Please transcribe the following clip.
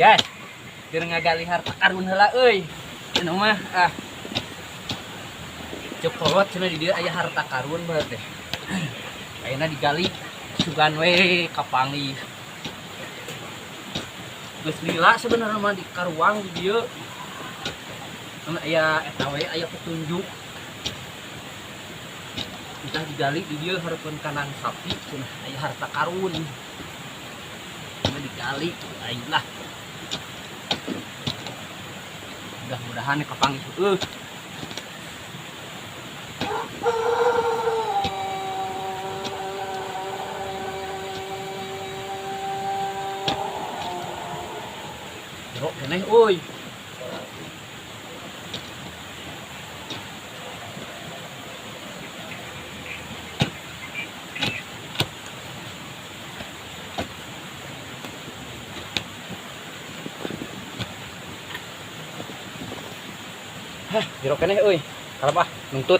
Guys, keur ngagali harta karun heula euy. Cenah mah ah. Cek kolot cenah di dieu aya harta karun bae teh. Ayeuna digali sugan we kapanggih. Geus lila sebenarnya mah di karuang di dieu. Kan aya eta we aya petunjuk. Entah digali di dieu hareupeun kanan sapi cenah aya harta karun. Cenah digali aing lah. Mudah-mudahan kapanggih heueuh. Jero keneh euy. Hah, jero keneh euy. Kalap ah, nungtut.